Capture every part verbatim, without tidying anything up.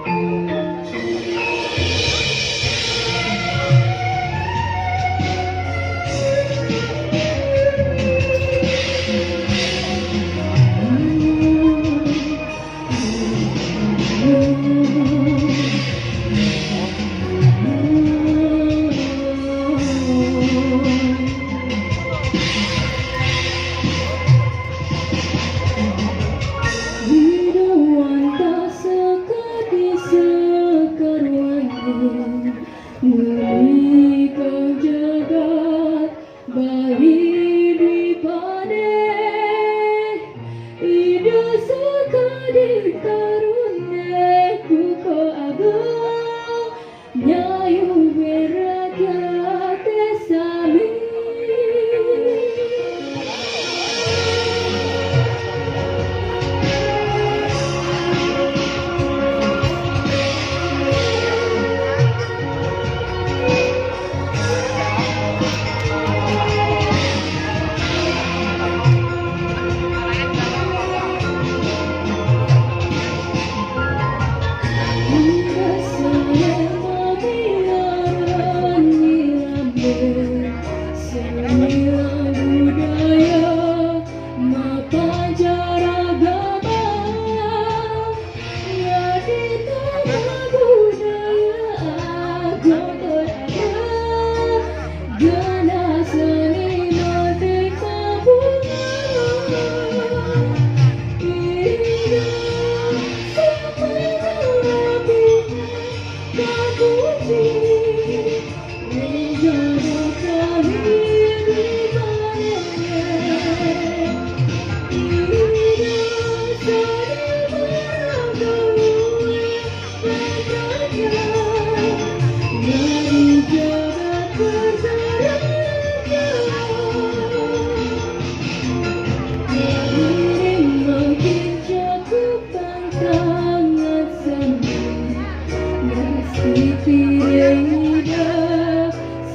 Hidup tak sekadi sekaruan, memikat jagat bagi dipade. Ida sekadi karune kuko agung, nyayu berakyat sami.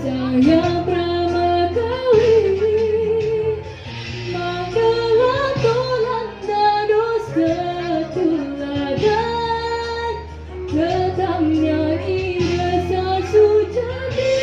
Saya pramakawi, mangala tolan dados tetuladan, tetap nyanyi rasa sujati.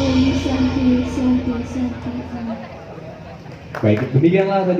Om Santi, Santi, Santi, Om. Baik, demikianlah tadi.